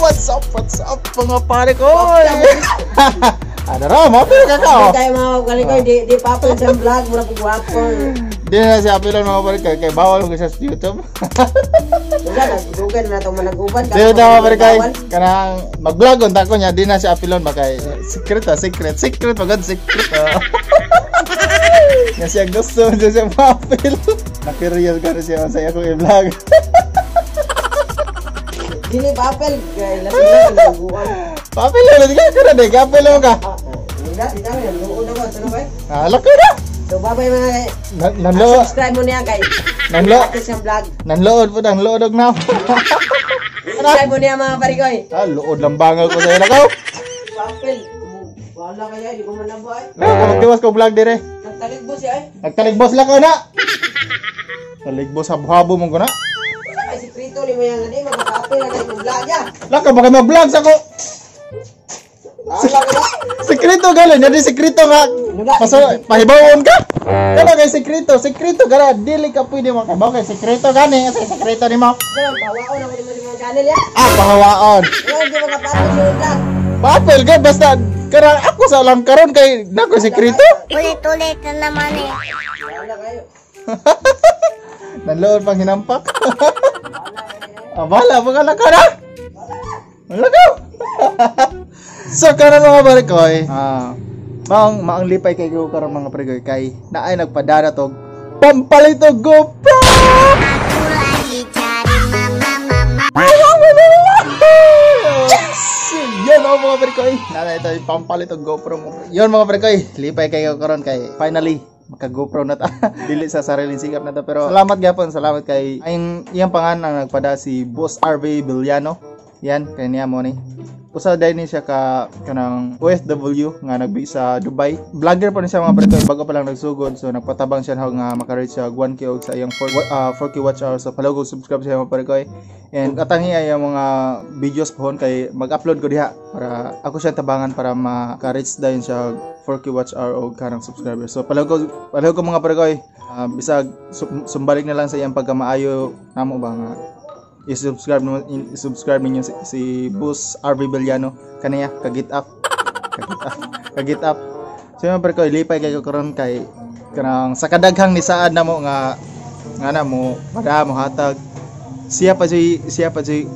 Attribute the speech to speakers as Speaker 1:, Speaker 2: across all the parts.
Speaker 1: What's up mga pare ko? Ano raw, mo pero ka ka.
Speaker 2: Hindi tayo mga kalingoy, di pa po sa vlog, mura po guwapo.
Speaker 1: Di na siya apilon mga pare kay kay bawal ko siya sa YouTube.
Speaker 2: Dugan, nagdugan na itong managuban.
Speaker 1: Di na mga pare kay kanang mag-vlog unta ko niya, di na siya apilon ba kay secret ah, secret, secret pagod secret. Ah. Nga siya gusto siya siya maapil. Na-curious ka rin siya sa akong i-vlog.
Speaker 2: Dili papel, kay lasing na naguguan.
Speaker 1: Papel lang, di ka ka na, kapel lang ka.
Speaker 2: Hindi, di namin, naluon ako, ano ba?
Speaker 1: Ah, lako na.
Speaker 2: So babay mga kay.
Speaker 1: Nanlo,
Speaker 2: Subscribe mo niya kay.
Speaker 1: Nanlo.
Speaker 2: Sa vlog.
Speaker 1: Nanlood po, nanlood og now.
Speaker 2: Subscribe mo niya mga parikoy.
Speaker 1: Ah, luod lang bangal ko sa ilakaw.
Speaker 2: Papel. Wala kaya, di ko man nabuhay.
Speaker 1: Lako, magtiwas ko vlog dire.
Speaker 2: Nagtaligbo siya eh.
Speaker 1: Nagtaligbos lang ko na. Taligbos habo-habo mo ko na.
Speaker 2: Wala kay sikreto ni mo yang di magpapel na kay vlog ya.
Speaker 1: Lako, baka mag-vlog sa ko.
Speaker 2: Wala ka.
Speaker 1: Sekreto gali, nadi sekreto nga. Paso, pahibawon ka. Kana kay sekreto, sekreto gara dili ka pwede makabaw kay sekreto gani, sa sekreto nimo.
Speaker 2: Wala, pawaon ako ni mo sa mga channel ya.
Speaker 1: Ah, pahawaon.
Speaker 2: Wala di magpapel sa vlog.
Speaker 1: Papel ka basta karang ako sa lang karon kay nako sekreto.
Speaker 3: Ulit-ulit na naman eh.
Speaker 2: Wala kayo.
Speaker 1: Nanlood pang hinampak. Ah, bahala, bahala ka na. Wala ka. So karon mga barikoy, ah, maong maong lipay kay ko karon mga barikoy kay naay nagpadara tog pampalit og GoPro.
Speaker 3: Aku lagi cari mama mama.
Speaker 1: Yes! Yan ang mga barikoy. Nana ito yung pampalit og GoPro mo. Yun mga barikoy, lipay kay ko karon kay finally maka GoPro na ta. Dili sa sariling sikap na ta pero salamat gyapon, salamat kay ang iyang pangalan nagpada si Boss RV Villano. Yan kay niya mo ni. Usa dahil ni siya ka kanang OFW nga nagbi sa Dubai. Vlogger pa ni siya mga barikoy, bago pa lang nagsugod. So nagpatabang siya nga maka-reach siya 1K og sa iyang 4K watch hours. So palugog subscribe siya mga barikoy. And katangi ay ang mga videos pohon kay mag-upload ko diha para ako siya tabangan para maka-reach dayon siya 4K watch hour og kanang subscriber. So palugog palugog mga barikoy. Bisag sumbalik na lang sa iyang pagkamaayo namo ba nga i-subscribe mo i-subscribe ninyo si Boss RV Villano kaniya ka-get up ka-get up ka-get up. So yun, pero lipay kay ko karon kay kanang sa kadaghang ni saad namo nga nga na mo pada mo hatag siya pa jud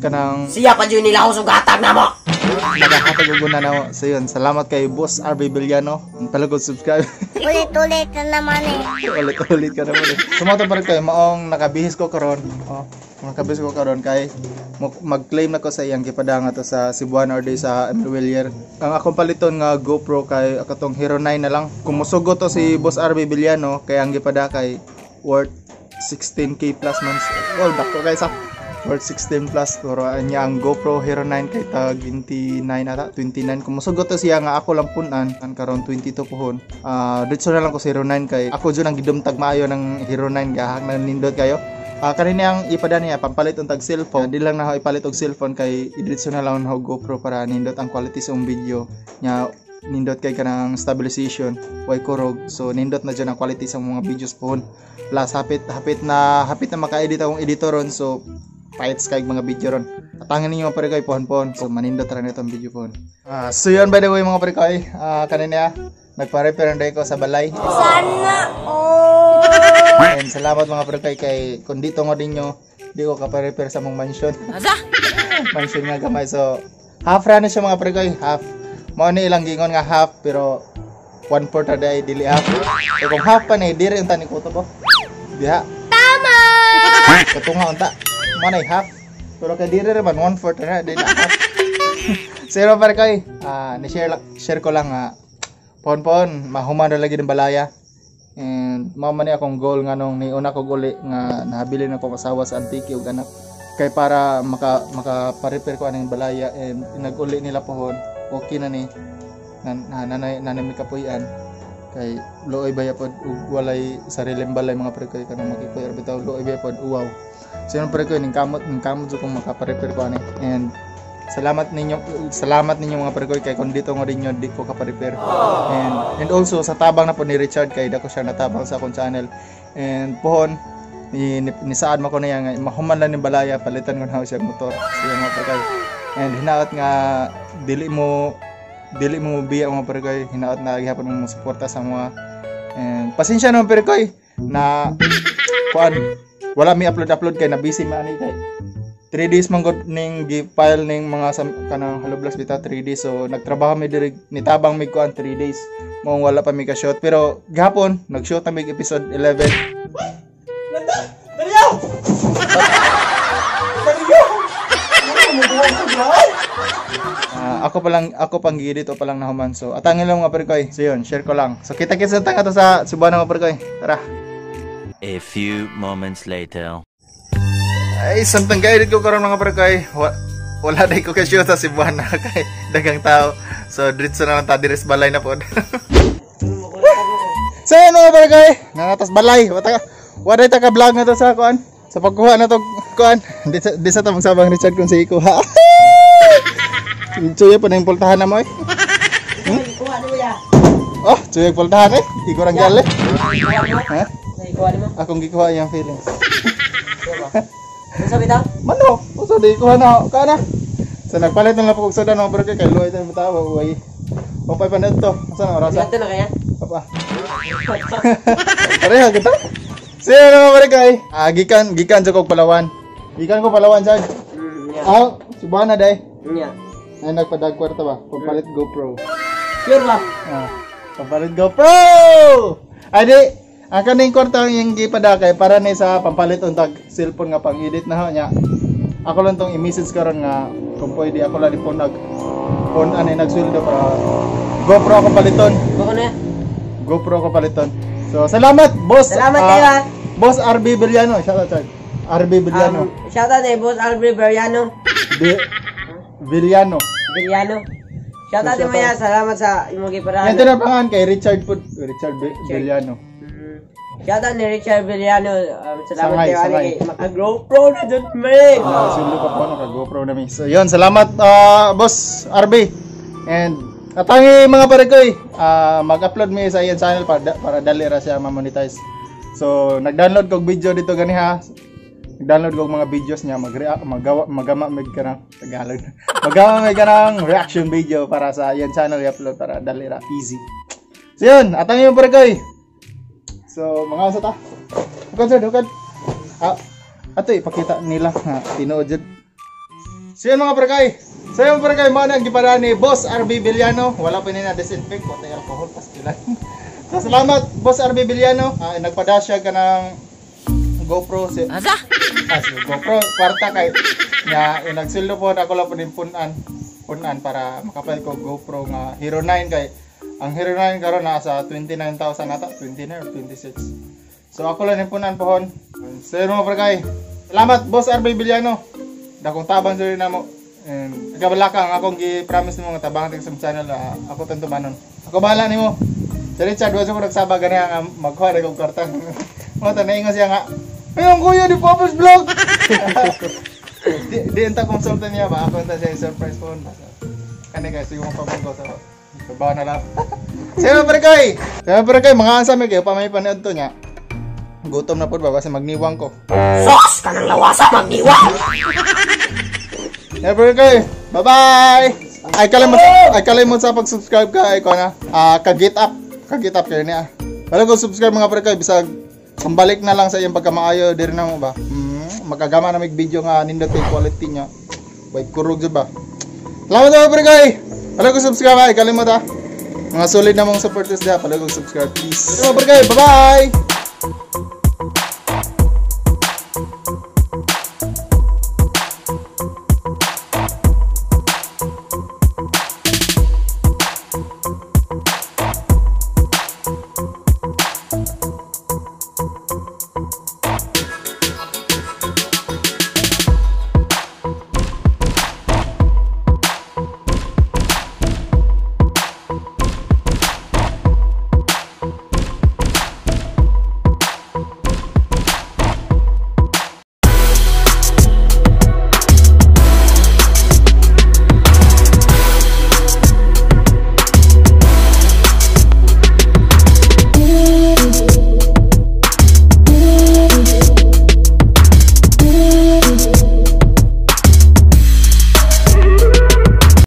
Speaker 1: kanang
Speaker 2: Siya pa jud nila ako sugatag na mo.
Speaker 1: Nagahatag og guna namo. So yun, salamat kay Boss RV Villano. Palugod subscribe.
Speaker 3: Ulit-ulit na naman eh.
Speaker 1: Ulit-ulit ka naman eh. Sumato pa rin kayo, maong nakabihis ko karon. Oh, nakabihis ko karon kay mag-claim na ko sa iyang gipadanga to sa Cebuana or day sa M. Willier. Ang akong paliton nga GoPro kay akatong Hero 9 na lang. Kung musugo to si Boss RV Villano kay ang gipada kay worth 16K plus man. Well, dako kay sa worth 16 plus pero niya ang GoPro Hero 9 kay tag 29 ata 29. Kung musugot to siya nga ako lang punan an karon 22 pohon. Ah, diretso na lang ko sa Hero 9 kay ako jud ang gidumtag maayo ng Hero 9 gahak na nindot kayo. Ah, kanina ang ipada niya pampalit og tag cellphone. Di lang na ako ipalit og cellphone kay idiretso na lang na GoPro para nindot ang quality sa video nya, nindot kay kanang stabilization way kurog, so nindot na dyan ang quality sa mga videos pohon. Plus hapit hapit na maka-edit akong editor ron, so fights kay mga video ron. Atangin ninyo mga parikoy pohon pohon. So manindot ra nito ang video pohon. Ah, so yun by the way mga parikoy, ah, kanina nagpa-repair na ko sa balay.
Speaker 3: Sana all.
Speaker 1: And salamat mga parikoy kay kung dito ngo ninyo di ko ka-repair sa mong mansion. Mansion nga gamay. So half ra na siya mga parikoy, half. Mao ni ilang gingon nga half pero 1/4 ra day dili half. So kung half pa ni diri unta ni kutob oh. Diha.
Speaker 3: Tama!
Speaker 1: Katunga unta. Mo na half. Pero kay diri ra man 1/4 na di na half. Zero pare koy. Ah, ni share share ko lang nga pon-pon mahuman ra lagi ng balaya. And mao man ni akong goal nga nung niuna ko uli nga nahabilin akong asawa sa Antique ug anak kay para maka maka-repair ko aning balaya and nag-uli nila pohon okay na ni na na na, na, na, kapuy-an kay luoy baya pod ug walay sariling balay mga pre koy kanang makikoy ra bitaw luoy baya pod uwaw. So yun pre koy ning kamot jud kung maka-repair ko ani. And salamat ninyo mga pre koy kay kung dito ngo ninyo di ko ka-repair. And also sa tabang na po ni Richard kay dako siya natabang sa akong channel. And pohon ni saad man ko niya nga mahuman lang ni balaya palitan ko na siya motor. So yun mga pre koy. And hinaot nga dili mo biya, mga perkoy. Hinaot na gihapon mo suporta sa mga. And pasensya na, mga perkoy, na kuan, wala mi upload upload kay na busy man ani, kay 3 days man gud ning gi-file ning mga sa, kanang Hello Vlogs bitaw, 3 days. So nagtrabaho mi diri, nitabang mi kuan 3 days, mao wala pa mi ka shoot, pero gahapon nag-shoot na mi episode 11. Dariyo! Dariyo! Ah, ako pa lang, ako pang dito pa lang nahuman. So atangin lang, mga perkoy. So yun, share ko lang. So kita-kita sa tanga to sa Subuan, mga perkoy. Tara.
Speaker 4: A few moments later.
Speaker 1: Ay, samtang guide ko karon, mga perkoy. Wala day ko ka-shoot sa Cebuana kay dagang tao. So diretso na lang ta diri sa balay na pod. So yun, mga perkoy, nanatas balay. Wata wala ta ka vlog na to sa kuan. Sa pagkuha na to kuan. Di sa ta magsabang Richard kung sa ikuha. Tsuya pa na yung pultahan na mo eh.
Speaker 2: Kuha ni mo ya.
Speaker 1: Oh, tsuya pultahan eh. Igorang gali. Ha?
Speaker 2: Kuha ni mo.
Speaker 1: Akong gikuha yung feelings.
Speaker 2: Ano sabi daw?
Speaker 1: Manok, uso di kuha na, ka na. So nagpalit na lang po kog soda, mga bro, kay luoy tayo bitaw, way. Opay pa to. Asa na orasa?
Speaker 2: Ito na kaya?
Speaker 1: Apa. Pareha kita. Siya na, mga bro, kay. Ah, gikan gikan sa kog Palawan. Gikan ko Palawan sad.
Speaker 2: Yeah.
Speaker 1: Ah, Subuan na day.
Speaker 2: Yeah.
Speaker 1: Ay, nagpadag kwarta ba? Pampalit GoPro.
Speaker 2: Sure ba?
Speaker 1: Ah, pampalit GoPro. Ay di, ang kaning kwarta ang iyang gipadakay para ni sa pampalit untag cellphone nga pang-edit na ho niya. Ako lang tong i-message karon nga kung pwede ako lang ipon nag phone ani nagsweldo para GoPro ako paliton.
Speaker 2: Bako na.
Speaker 1: GoPro ako paliton. So salamat, boss.
Speaker 2: Salamat
Speaker 1: ah,
Speaker 2: kayo ah.
Speaker 1: Boss RB Villano, shout out sir. RB Villano.
Speaker 2: Shout out eh, Boss Albert Villano.
Speaker 1: Villano.
Speaker 2: Villano. Shout out
Speaker 1: Shout
Speaker 2: mo ya. Salamat sa imong giparahan.
Speaker 1: Yan na pangan kay Richard pud, Richard Villano.
Speaker 2: Shout out ni Richard Villano. Salamat
Speaker 1: Sangay,
Speaker 2: kayo ani
Speaker 1: sangay.
Speaker 2: kay maka-GoPro na jud me.
Speaker 1: Ah, sweldo pa po naka GoPro na mi. So yun, salamat boss RB. And atangi, mga parekoy, mag-upload mi sa iyang channel para dali ra siya ma-monetize. So nag-download kog video dito gani ha. Nag-download kog mga videos niya, mag-react, magawa magama mig kanang Tagalog. Magawa mig kanang reaction video para sa iyang channel i-upload para dali ra easy. So yun, atangi, mga parekoy. So mga sa ta. Hukad sir, hukad. Ah, ato ipakita nila nga tinuod jud. So yun, mga parekay. So yun, mga parekay, mao na ang gipadaan ni Boss RB Villano. Wala pa ni na disinfect, wala alcohol pastilan. So salamat, Boss RB Villano. Ah, nagpada siya kanang GoPro si
Speaker 2: Asa?
Speaker 1: Ah, si GoPro kwarta kay nya eh, nagsildo po ako lang po din punan para makapalit ko GoPro nga Hero 9, kay ang Hero 9 karon nasa 29,000 ata, 29 or 26. So ako lang yung punan pohon. So yun, mga parekay. Salamat, Boss RB Villano. Dakong tabang sa na mo. And kabala ka ang akong gi-promise nimo nga tabang sa channel, ako tanto manon. Ako bahala nimo. Si Richard, wa ko nagsaba gani nga magkuha ra kog kwarta. Mo ta naingon siya nga, "Ay, ang kuya ni Papa's Vlog." Di enta konsulta niya ba, ako enta siya surprise phone. Kani guys, sige mo pabunggo sa Trabaho na lang. Sige pre kay. Sige pre kay, mga ansa mi kayo pa may panood to niya. Gutom na pod ba kasi magniwang ko.
Speaker 2: Sos ka ng lawasa, magniwang!
Speaker 1: Sige pre kay. Bye-bye. Ay kalimot sa pag-subscribe ka ay ko na. Ah, ka-get up. Ka-get up kayo niya. Wala ko subscribe, mga pre kay, bisag pambalik na lang sa iyong pagkamaayo diri na mo ba. Magagama na mig video nga nindot kay quality niya. Way kurog jud ba. Salamat, mga pre kay. Wala ko subscribe, ay kalimot ah. Mga solid na mong supporters diha, pala ko subscribe please. Mga pre kay, bye-bye.